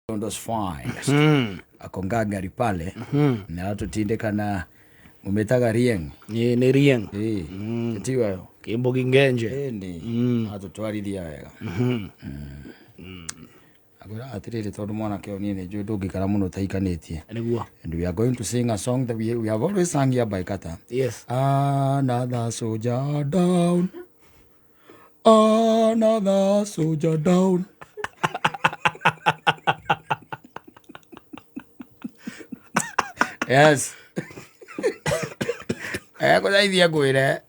Londo's finest akongangari pale na atutindikana mumetaga rieng. Ĩ, nĩ rieng. Ĩ, tiwe? Kimbo kingenje. Ĩni atutwarithia wega. Akwĩra atĩrĩrĩ, tondũ mwanake ũyũ niĩ nĩ njũĩ ndũngĩikara mũno ũtaikanĩtie. Nĩguo. And we are going to sing a song that we have always sung here by Kata. Yes. Another soldier down. Another soldier down. Yes. Kũcaithia ngwĩre.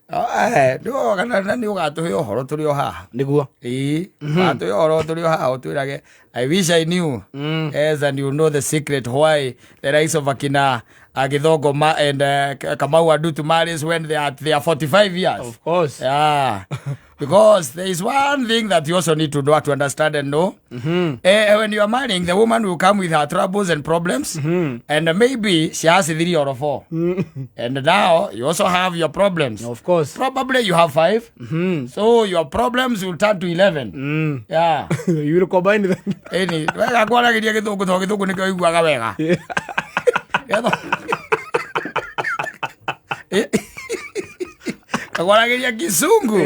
Kana nĩ ũgatũhe ũhoro tũrĩ o haha. Nĩguo. Ĩĩ, ũgatũhe ũhoro tũrĩ o haha ũtwĩrage, "I wish I knew." Yes, and you know the secret why the likes of akina Githongo ma and Kamau Adutu marries when they are at their 45 years. Of course. Yeah. Because there is one thing that you also need to know, to understand and know. When you are marrying, the woman will come with her troubles and problems, and maybe she has three or four. And now you also have your problems. Of course. Probably you have 5. So your problems will turn to 11. Yeah. You will combine them. Ĩni wega kwaragĩria gĩthũngũ tondũ gĩthũngũ nĩkĩo ũiguaga wega. Kwaragĩria kizungu.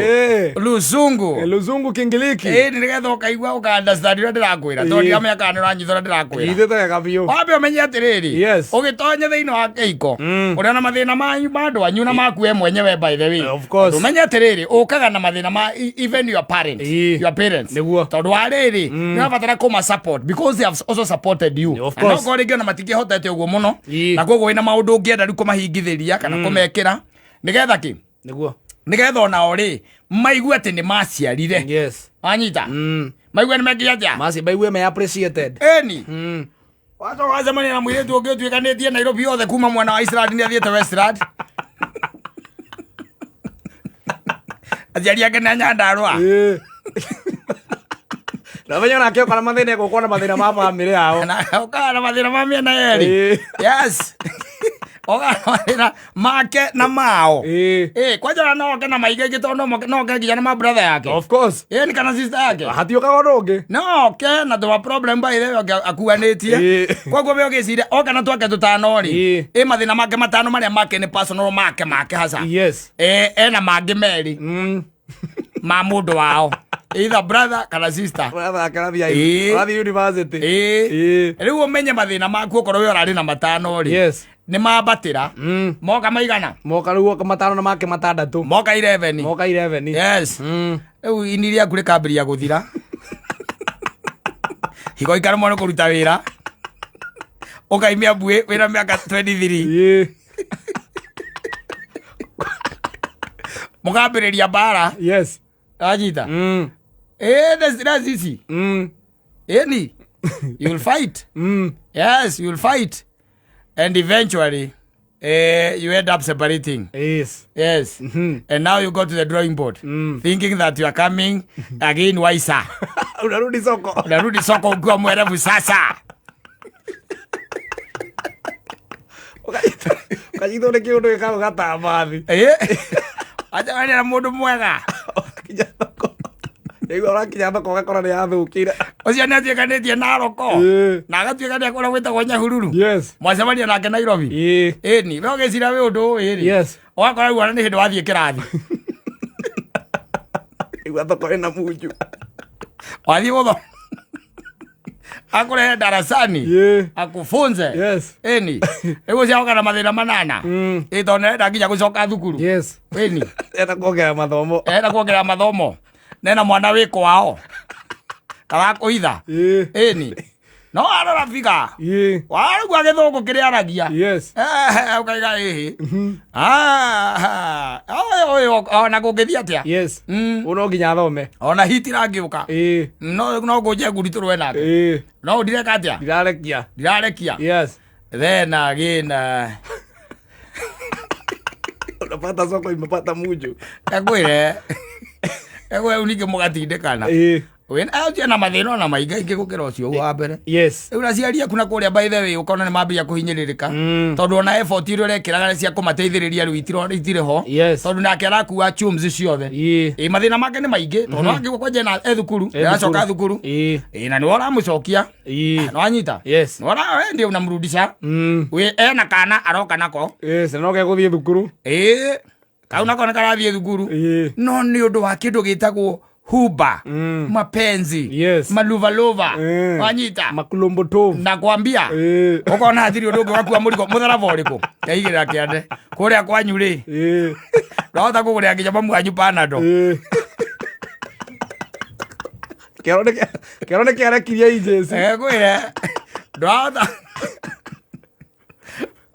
Luzungu. Luzungu kingiliki. Ĩni nĩgetha ũkaigua ũka understand ũrĩa ndĩrakwĩra tondũ ndiramenya kana nĩũranyita ũrĩa ndĩrakwĩra. Nyitĩte wega biũ. Wambe ũmenye atĩrĩrĩ, Yes. ũgĩtonya thĩinĩ wa kĩhiko ũrĩa na mathĩna manyu ma andũ anyu na maku we mwenyewe, by the way. Of course. Ũmenye atĩrĩrĩ, ũkaga na mathĩna ma even your parents, your parents. Nĩguo. Tondũ wa rĩrĩ nĩ ũrabatara kũma support because they have also supported you. Of Na no course. korwo rĩngĩ ona matingĩhotete ũguo mũno na koguo wĩna maũndũ ũngĩenda rĩu kũmahingithĩria kana kũmekĩra nĩgetha kĩ? Nĩguo. Nĩgetha onao rĩ maigue atĩ nĩ maciarire. Yes. Wanyita? Maigue nĩ mekire atĩa? Masi baigue me appreciated. Ĩni wacoka wacemania na mũirĩtu ũngĩ ũtuĩkanĩtie Nairobi yothe kuma mwena wa Iceland nĩ athiĩte Westland, aciari ake nĩ a Nyandarũa. Na menya nake ũkona mathĩna egũkorwo na mathĩna ma bamĩrĩ yao. Na ũkaga na mathĩna ma mĩena yerĩ. Yes, ũkaga na mathĩna make na mao. Ĩ kwanja no oke na maingĩ ingĩ tondũ no oke nginya na ma brother yake. Of course. Ĩ ni kana sister yake. Hatiũkaga ũndũ ũngĩ. No oke na tũma problem by the way oke akuanĩtie. Koguo we ũgĩciria oka na twake tũtano rĩ, ĩ mathĩna make matano marĩa make nĩ personal make make hasa. Ĩ ena mangĩ merĩ ma mũndũ wao, either brother kana sister. Brother yake arathiĩ university. Ĩ rĩu ũmenye mathĩna maku okorwo we ũrarĩ na matano rĩ, nĩ mambatĩra moka maigana? Moka rĩu oka matano na make matandatũ. Moka 11. Moka 11. Yes. Rĩu ini rĩaku rĩkambĩrĩria gũthira higo ikaremwo nĩ kũruta wĩra, ũkaimia mbuĩ wĩna mĩaka 23. Mũkambĩrĩria mbara. Wanyita? Ĩ the stress ici. Ĩni you'll fight. Yes, you'll fight and eventually you end up separating. Yes. And now you go to the drawing board thinking that you are coming again wiser. Unarudi soko. Unarudi soko ukiwa mwerevu sasa. Ukanyitwo nĩ kĩũndũ gĩkagwo gatamba thĩ. Wacemania na mũndũ mwega. Ũgakinya thoko. Rĩu ũrakinya thoko ũgakora nĩ yathũkire. Ũcio nĩ atuĩkanĩtie Naroko na agatuĩkania kũrĩa gwĩtagwo Nyahururu. Mwacemania nake Nairobi. Ĩni we ũgĩcira wĩ ũndũ ũyũ rĩ, ũgakora rĩu ona nĩ hĩndĩ wathiĩ kĩrathi. Igua thoko ĩna munju. Wathiĩ gũthoma akũrehe darasani akufunze. Ĩni rĩu ũcio agoka na mathĩna manana ĩ tondũ nĩarenda nginya gũcoka thukuru. Ĩni. Enda kuongerera mathomo. Enda kuongerera mathomo nena mwana wĩ kwao karakũitha. Ĩni no arora biga warugua gĩthũngũ kĩrĩa aragia. Ũkaiga ĩhĩ ũyũ ona kũngĩthiĩ atĩa. Ũyũ no nginya athome. Ona hitirangĩũka. No ngũnje nguri tũrũe nake. No ndireka atĩa? Ndirarekia. Ndirarekia. Then again Unapata soko imepata munju. Ekwĩre ekwĩre rĩu ningĩ mũgatindĩkana. Wĩna ũcio na mathĩna ona maingaingĩ gũkĩra ũcio wa mbere. Yes. Rĩu aciari aku na kũrĩa, by the way, ũkona nĩ mambia kũhinyĩrĩrĩka, tondũ ona effort iria ũrekĩraga cia kũmateithĩrĩria rĩu itirĩ ho, tondũ nake arakua chums ciothe. Ĩ mathĩna make nĩ maingĩ, tondũ angĩgua kwanja na e thukuru, aracoka thukuru. Ĩ na nĩwe ũramũcokia. Nĩwanyita? Yes. Nĩwona we ndio unamrudisha. Wĩ ena kana aroka nako. Yes, no gegũthiĩ thukuru. Ĩ kau nako nĩ karathiĩ thukuru. No nĩ ũndũ wa kĩndũ gĩtagwo huba, mapenzi, maluvaluva. Wanyita? Makulombotovu. Nakwambia, ũkona hatirĩ ũndũ ũngĩ, ũgakua mũrigo mũtharaba ũrĩkũ keigĩrĩra kĩande kũrĩa kwanyu rĩ, ndwahota kũgũrĩra nginya mamu wanyu Panado. Kĩoro nĩ kĩarekirie injeci. Kwĩre ndwahota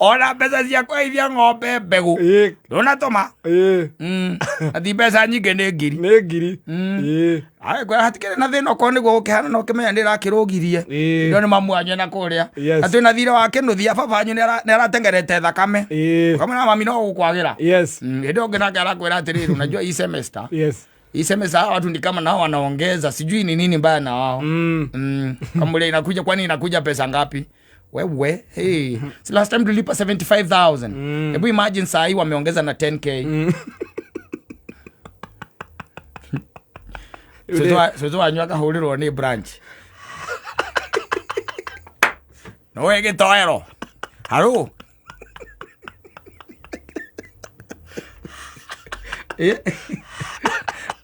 ona mbeca cia kũheithia ng'ombe mbegũ, ndũnatũma. Athi mbeca nyingĩ nĩ ngiri. Nĩ ngiri. Kwĩra hatikĩrĩ na thĩna, okorwo nĩguo gũkĩhana na ũkĩmenya nĩ ĩrakĩrũgirie. Ndo nĩ mamu wanyu na kũrĩa. Na twĩna thirĩ wa kĩnũthia, baba wanyu nĩ aratengerete thakame. Ũkamwĩra mami no gũkwagĩra. Hĩndĩ ĩyo ũngĩ nake arakwĩra atĩrĩrĩ, unajua hii semester, hii semester hawa watu ni kama nao wanaongeza, sijui ni nini mbaya na wao. Kamwambia inakuja, kwani inakuja pesa ngapi? Wewe, hey. So last time tulipa 75,000. Hebu imagine saa hii wameongeza na 10K. Cũcũ wanyu akahũrĩrwo nĩ branch nowe gĩtoero harũ.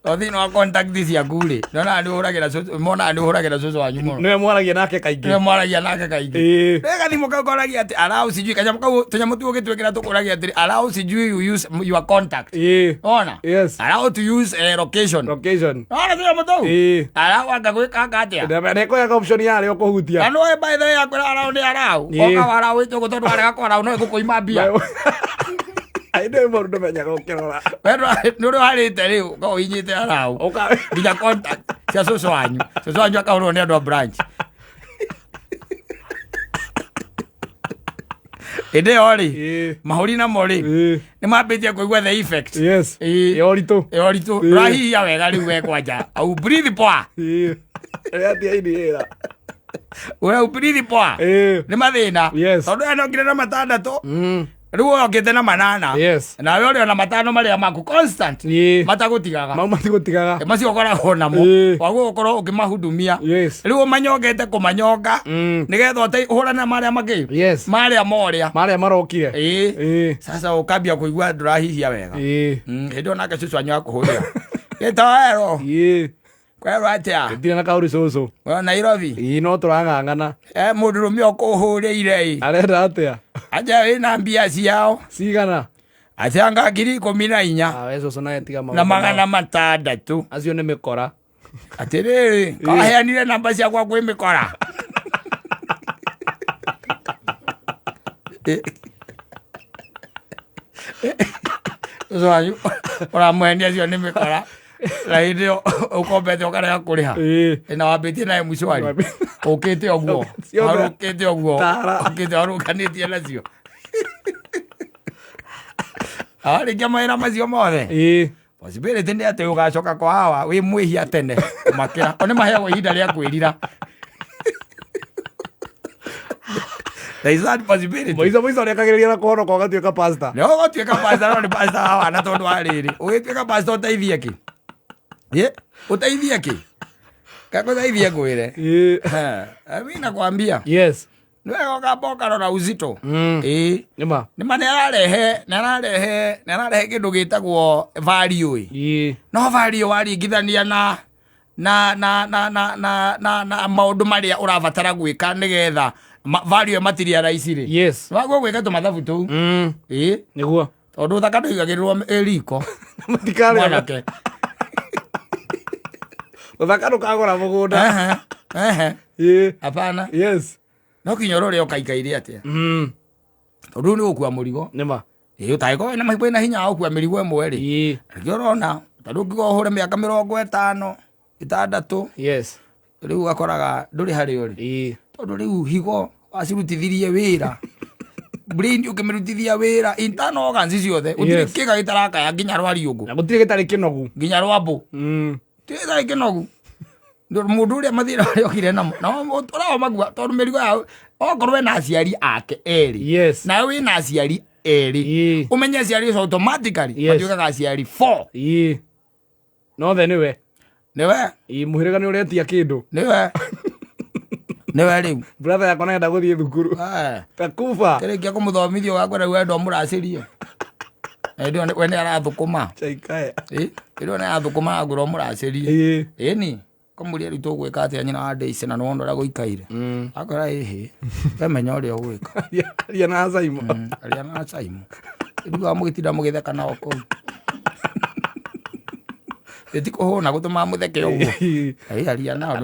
O thĩinĩ wa contact ciaku rĩ, nyonaga nĩ ũhũragĩra cũcũ, monaga nĩ ũhũragĩra cũcũ wanyu mũno. Nĩwe mwaragia nake kaingĩ. Nĩwe mwaragia nake kaingĩ. Nĩ gathimũ kau koragia atĩ allow sijui kanyamũ kau, tũnyamũ tu ũgĩtwĩkĩra tũkũragia atĩrĩ, allow sijui you use your contact. Ona allow to use location. Location. Ona tũnyamũ tũu. Allow anga gwĩkanga atĩa? Nĩkũyaga option yarĩ ũkũhutia. Na no by the way akwĩra allow nĩ allow. Oka allow ĩtũgũ tondũ warega kũ allow no ĩgũkũima mbia. Aĩ mũndũ ndũmenyaga ũkĩrora. We nĩ ũrĩa warĩte rĩu ũkorwo ũhinyĩte allow nginya contact cia cũcũ wanyu, cũcũ wanyu akahũrwo nĩ andũ a branch. Hĩndĩ ĩyo rĩ, mahũri namo rĩ, nĩ mambĩtie kũigua the effect. Ya ũritũ. Ya ũritũ. Ndũrahihia wega rĩu, we kwanja au breathe poa. Ĩrĩa inhale. We au breathe poa. Nĩ mathĩna. Tondũ aya nokire na matandatũ, rĩu ũyũ okĩte na manana. Nawe ũrĩ ona matano marĩa maku constant, matagũtigaga. Mau matigũtigaga. Macio ũkoragwo namo. Waguo ũkorwo ũkĩmahudumia. Rĩu ũmanyongete kũmanyonga nĩgetha ũhũrane na marĩa makĩ marĩa morĩa. Marĩa marokire. Sasa ũkambia kũigua ndũrahihia wega. Hĩndĩ ĩyo nake cũcũ wanyu akũhũrĩra gĩtoero. Kwerwo atĩa? Ndirĩ na kaũru cũcũ. We Nairobi? Ĩĩ, no tũrang'ang'ana. E mũndũrũme ũkũhũrĩire ĩ. Arenda atĩa? Anja wĩna mbia ciao. Cigana? Acanga 14,000. Ah, we cũcũ nawe tiga maũndũ Na 600. Acio nĩ mĩkora. Atĩrĩrĩ, kaheanire namba ciakwa kwĩ mĩkora. Ũcio wanyu ũramũhenia acio nĩ mĩkora, na hĩndĩ ĩyo ũkombete ũkarega kũrĩha. Na wambĩtie na M-Shwari ũkĩte ũguo. Ciothe. Harũkĩte ũguo. Tara. Ũkĩte harũkanĩtie nacio arĩkia mawĩra macio mothe. Possibility nĩ atĩ ũgacoka kwa hawa wĩ mwĩhia tene kũmakĩra, o nĩ maheagwo ihinda rĩa kwĩrira. There is that possibility. Mũico mũico ũrĩkagĩrĩria na kũhonoka ũgatuĩka pastor. Nĩ ũgũtuĩka pastor, no nĩ pastor wa wana, tondũ wa rĩrĩ ũgĩtuĩka pastor ũteithie kĩ? Ĩ, ũteithie kĩ? Kakũteithie ngwĩre. Mi nakwambia, nĩ wega ũkamba ũkarora uzito. Ĩ. Nĩma. Nĩma nĩ ararehe kĩndũ gĩtagwo value ĩ. No value waringithania na maũndũ marĩa ũrabatara gwĩka nĩgetha value materialize rĩ, waguo gwĩka tũmathabu tũu. Ĩ. Nĩguo. Tondũ ũthaka ndũigagĩrĩrwo ĩ riko. Matikarĩa. Mwanake. Ũthaka ndũkagũra mũgũnda. Ehe, ehe. Hapana. No kinya ũrore ũkaikaire atĩa, tondũ rĩu nĩ gũkua mũrigo. Nĩma. Ĩ, ũtangĩkorwo wĩna hinya wa gũkua mĩrigo ĩmwe rĩ, rĩngĩ ũrona tondũ ũngiuga ũhũre mĩaka 56 rĩu ũgakoraga ndũrĩ harĩa ũrĩ, tondũ rĩu higo wacirutithirie wĩra, brain ũkĩmĩrutithia wĩra, internal organs ciothe gũtirĩ kĩga gĩtarakaya nginya rwa riũngũ. Na gũtirĩ gĩtarĩ kĩnogu. Nginya rwambũ gĩtarĩ kĩnogu. Mũndũ ũrĩa mathĩna marĩa okire namo na ũrao magua tondũ mĩrigo yao okorwo wena aciari ake erĩ, nawe wĩna aciari erĩ, ũmenye aciari acio automatically matuĩkaga aciari four. Ĩĩ. Nothe nĩwe. Nĩwe. Ĩĩ, mũhĩrĩga nĩ ũretia kĩndũ. Nĩwe, nĩwe rĩu. Brother yakwa nenda gũthiĩ thukuru. Takuba. Kĩrĩkia kũmũthomithia ũgakwĩra rĩu wenda ũmũracĩrie. Na hĩndĩ ĩyo we nĩ arathũkũma. Chaikaya. Ĩ, hĩndĩ ĩyo nĩ arathũkũma arakwĩra ũmũracĩrie. Ĩni kũmũria rĩu tũgwĩka atĩa nyina wa Daisy na nĩwona ũrĩa gũikaire. Akwĩra ĩhĩ, we menya ũrĩa ũgwĩka. Aria na Saimo. Aria na Saimo. Rĩu mũgĩtinda mũgĩtheka nao kũu. Ĩti kũhũna gũtũmaga mũtheke ũguo. Ĩ, aria nao.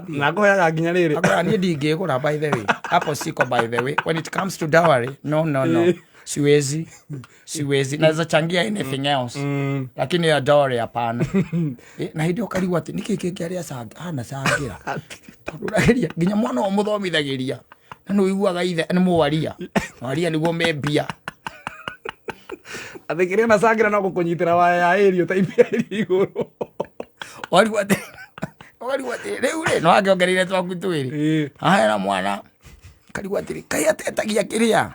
Nakũheaga nginya rĩrĩ. Akwĩra niĩ ndingĩgũra, by the way. Hapo siko, by the way. When it comes to dowry, no, no, no. Siwezi. Siwezi. Naweza changia anything else. Lakini ya dowry hapana. Na hĩndĩ ĩyo ũkarigwo atĩ nĩkĩ kĩngĩ arĩa anacangĩra. Tondũ ũrageria nginya mwana ũyũ mũthomithagĩria. Na nĩ ũiguaga ithe nĩ mwaria. Mwaria nĩguo me mbia. Atĩ kĩrĩa nacangĩra no gũkũnyitĩra waya ya ĩrio ta ibia iria igũrũ. Warigwo atĩ ũkarigwo atĩ rĩu rĩ no angĩongereire twaku twĩrĩ. Haha hena mwana karigwo atĩrĩ kaĩ atetagia kĩrĩa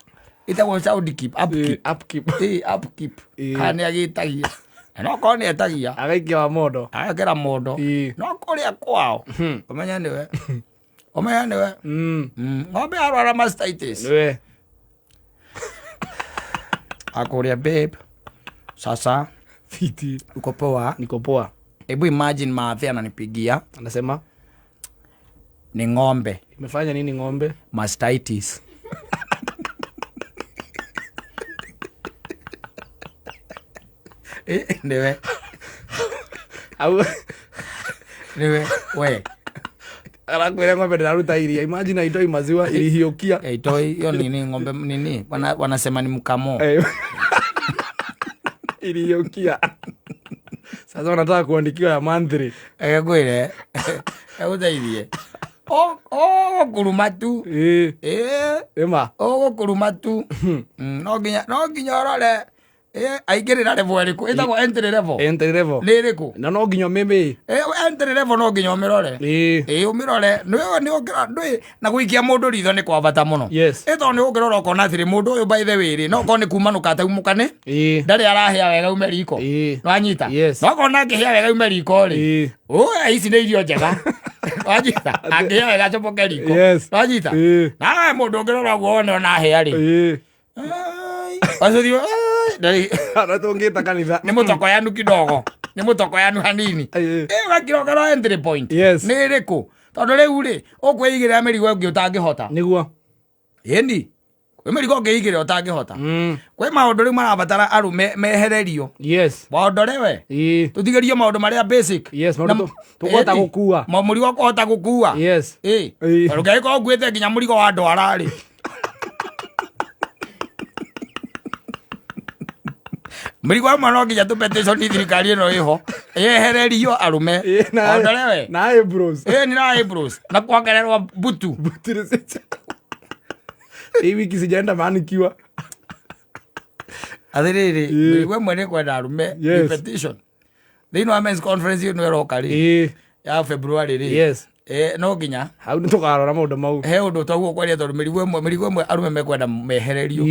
ĩtagwo sound keep upkeep. Upkeep. Ĩ, upkeep. Kana nĩ agĩtagia na no korwo nĩ etagia Agaikia wa mondo. Agekĩra mondo. No kũrĩa kwao ũmenye nĩwe, ũmenye nĩwe. Ng'ombe yarwara mastitis, Nĩwe. Akũria, "Babe, sasa Fiti. Uko poa?" Niko poa. Hebu imagine maathe ananipigia. Anasema Ni ng'ombe. Imefanya nini ng'ombe? Mastitis. Nĩwe. Au Nĩwe we. Arakwĩra ng'ombe ndĩraruta iria. Imagine haitoi maziwa, ilihiũkia. Itoi hiyo nini ng'ombe nini wanasema ni mkamo. Ilihiũkia. Sasa wanataka kuandikiwa ya monthly. Ekwĩre egũteithie ũgũkuruma tu. Ĩma. Ũgũkuruma tu. No nginya ũrore aingĩrĩra level ĩrĩkũ ĩtagwo entry level. Entry level. Nĩ ĩrĩkũ? Na no nginya ũmĩmĩ. Entry level no nginya ũmĩrore. Ĩ, ũmĩrore nĩ ũkĩrora ndũĩ na gũikia mũndũ ritho nĩ kwa bata mũno. Ĩ, tondũ nĩ ũngĩrora ũkona atĩrĩ mũndũ ũyũ by the way rĩ no korwo nĩ kumanũka ataumũka nĩ ndarĩ arahĩa wega ume riko. Nwanyita? Yes. No korwo nangĩhĩa wega ume riko rĩ, ici nĩ irio njega, wanyita? Angĩhĩa wega acomoke riko. Nwanyita? Nawe mũndũ ũngĩrora ũguo wone ona ahĩa rĩ, acio Na tũngĩta kanitha. Nĩ mũtokoyanu kidogo, nĩ mũtokoyanu hanini. Ũgakira ũkarora entry point nĩ ĩrĩkũ, tondũ rĩu rĩ ũkwĩigĩrĩra mĩrigo ĩngĩ ũtangĩhota. Nĩguo. Ĩni kwĩ mĩrigo ũngĩigĩrĩra ũtangĩhota. Kwĩ maũndũ rĩu marabatara arũme mehererio. Waondorewe. Tũtigĩrio maũndũ marĩa basic. Yes, maũndũ tũkũhota gũkua. Mũrigo ũkũhota gũkua. Tondũ ngagĩkorwo nguĩte nginya mũrigo wa ndwara rĩ, mĩrigo ĩmwe no nginya tũ petition thirikari ĩno ĩho yehererio arũme. Ondorewe. Na eyebrows. Ĩ, ni na eyebrows na kuongererwo butu. Butiri hii wiki sijaenda manicure. Atĩrĩrĩ, mĩrigo ĩmwe nĩ kwenda arũme petition thĩinĩ wa men's conference ĩno ĩroka rĩ ya February rĩ. No nginya Hau nĩ tũkarora maũndũ mau. He ũndũ taguo kwaria tondũ mĩrigo ĩmwe arũme mekwenda mehererio.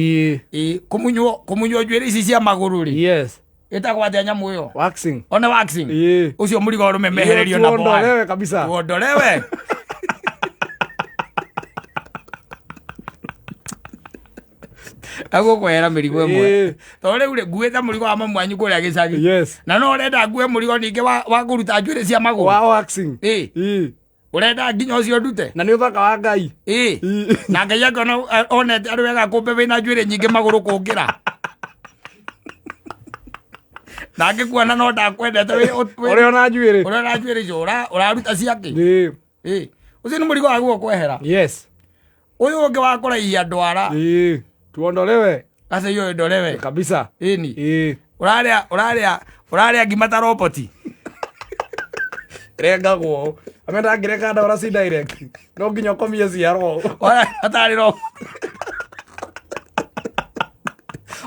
Kũmunywo njuĩrĩ ici cia magũrũ rĩ, ĩtagwo atĩa nyamũ ĩyo? Waxing. One waxing. Ũcio mũrigo arũme mehererio na Tuondolewe kabisa. Tuondolewe. Agũkwehera mĩrigo ĩmwe tondũ rĩu rĩ nguĩte mũrigo wa mamu wanyu kũrĩa gĩcagi na no ũrenda ngue mũrigo ningĩ wa kũruta njuĩrĩ cia magũrũ. Wa waxing. Ũrenda nginya ũcio ndute. Na nĩ ũthaka wa Ngai. Na Ngai angĩona onete arĩ wega kũmbe wĩna njuĩrĩ nyingĩ magũrũ kũngĩra na angĩkuona no ndakwendete Ũrĩa ona njuĩrĩ. Ũrĩa na njuĩrĩ icio ũraruta ciake. Ũcio nĩ mũrigo waguo kwehera. Ũyũ ũngĩ wa kũraihia ndwara. Tuondolewe. Aca iyo ndorewe. Kabisa. Ĩni ũrarĩa ngima ta roboti. Rengagwo. Amenda ngĩreka ndora ci direct. No nginya ũkomie ciaro. Atarĩ roboti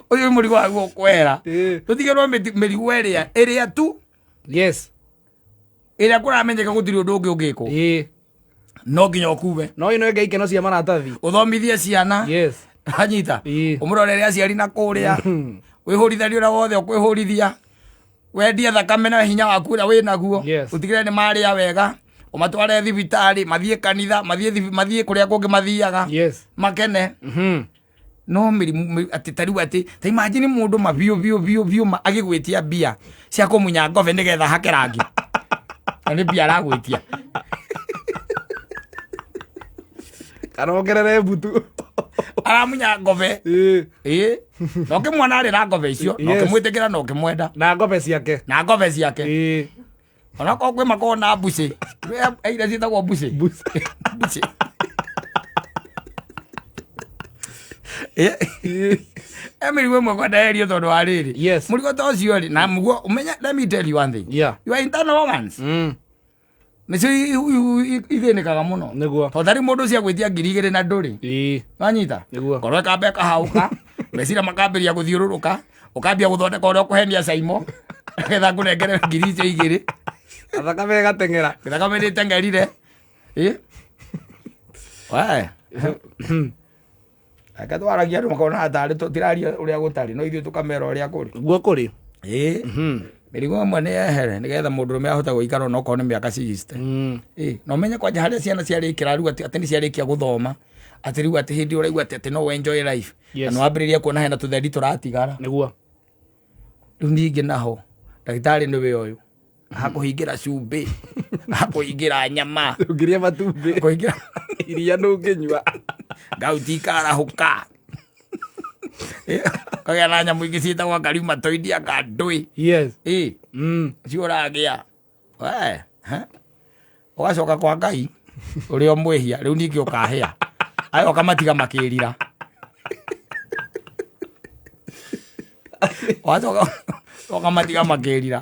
ũyũ nĩ mũrigo waguo kwehera. Tũtigĩrwo mĩrigo ĩrĩa tu. Ĩrĩa kũramenyeka gũtirĩ ũndũ ũngĩ ũngĩkwo. No nginya ũkuwe. No ĩno ĩngĩ ikeno cia maratathi. Ũthomithie ciana. Yes. Anyita. Ĩĩ. Ũmũrorere aciari na kũrĩa. Wĩhũrithanie ũrĩa wothe ũkwĩhũrithia. Wendie thakame na hinya waku ũrĩa wĩnaguo. Yes. Ũtigĩrĩre nĩ marĩa wega. Ũmatware thibitarĩ, mathiĩ kanitha, mathiĩ kũrĩa kũngĩ mathiaga. Yes. Makene. No mĩrimũ atĩ ta rĩu atĩ ta imagine mũndũ ma biũ biũ biũ biũ ma agĩgwĩtia mbia cia kũmunya ngobe nĩgetha hake rangi. Na nĩ mbia aragwĩtia. Kana ongerere mbutu. Aramunya ngobe. Ĩĩ. Na ũkĩmuona arĩ na ngobe icio, na Yes. ũkĩmwĩtĩkĩra na ũkĩmwenda. Na ngobe ciake. Na ngobe ciake. Onakorwo kwĩ makoragwo na mbucĩ. Kwĩ iria ciĩtagwo mbucĩ. Mbucĩ. Ĩĩ. He mĩrigo ĩmwe kwenda yerio tondũ wa rĩrĩ. Yes. Mũrigo ta ũcio rĩ, na mũguo, ũmenye, let me tell you one thing. Yeah. Your internal organs. Nĩcio ithĩnĩkaga mũno. Nĩguo. Tondũ tarĩ mũndũ ũcio agwĩtia 2000 na ndũrĩ. Wanyita? Nĩguo. Ngoro ĩkamba ĩkahaũka, meciria makambĩrĩria gũthiũrũrũka, ũkambia gũthondeka ũrĩa ũkũhenia Caimo, nĩgetha ngũnengere ngiri icio igĩrĩ. Thakame ĩgateng'era. Thakame nĩ ĩteng'erire. Ĩ? We. Reke twaragia andũ makona tarĩ tũtiraria ũrĩa gũtarĩ, no ithuĩ tũkamera ũrĩa kũrĩ. Guo kũrĩ. Ĩ. Mĩrigo ĩmwe nĩ yehere nĩgetha mũndũrũme ahote gũikara onokorwo nĩ mĩaka 60. Ĩ, na ũmenye kwanja harĩa ciana ciarĩkĩra rĩu atĩ nĩ ciarĩkia gũthoma, atĩ rĩu atĩ hĩndĩ ũraigua atĩ no enjoy life. Yes. Na nĩwambĩrĩria kuona hena tũthendi tũratigara. Nĩguo. Rĩu ningĩ naho ndagĩtarĩ nĩwe ũyũ. Akũhingĩra cumbĩ, akũhingĩra nyama, Ndũngĩrĩa matumbĩ. akũhingĩra Iria ndũngĩnyua. ngauti ikarahũka. Kagĩa na nyamũ ingĩ ciĩtagwo rheumatoid anga ndũĩ. Yes. Ĩ, cio ũragĩa. We, ha? Ũgacoka kwa Ngai ũrĩa ũmwĩhia, rĩu ningĩ ũkahĩa. Aya ũkamatiga makĩrira. Ũgacoka ũkamatiga makĩrira.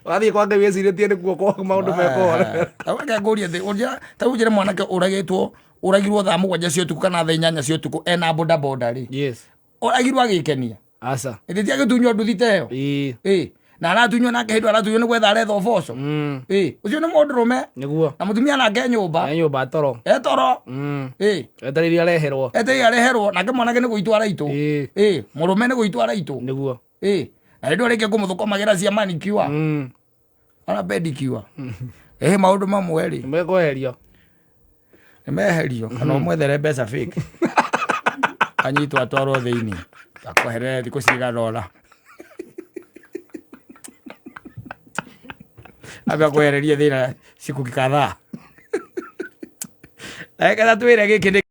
Ũgathiĩ kwa Ngai wĩcirĩtie nĩkuo kwa maũndũ mekũhorera. Reke ngũrie atĩ, ta rĩu njĩre mwanake ũragĩtwo, ũragirwo thaa 7 cia ũtukũ kana thaa 8 cia ũtukũ ena boda boda rĩ. Yes. Ũragirwo agĩkenia. Aca. Ĩndĩ ti agĩtunywo nduthi ta ĩyo. Ĩĩ. Ĩĩ. Na aratunywo nake hĩndĩ aratunywo nĩ gwetha aretha ũboco. Ĩĩ. Ũcio nĩ mũndũrũme. Nĩguo. Na mũtumia nake nyũmba. E nyũmba toro. E toro. Ĩĩ. Etereire areherwo. Etereire areherwo nake mwanake nĩ gũitwo araitwo. Ĩĩ. Ĩĩ. Mũrũme nĩ gũitwo araitwo. Nĩguo. Ĩĩ. Na hĩndĩ ĩyo rĩngĩ kũmũthũkũmagĩra cia manicure. Ona pedicure. Ĩĩ maũndũ mamwe rĩ. Nĩmekweherio. Nĩmeherio kana ũmwethere mbeca fake. Anyitwo atwarwo thĩinĩ. Akweherere thikũ cigana ũna. Ambe akwehererie thĩna siku kadhaa. Reke twĩre gĩkĩ nĩ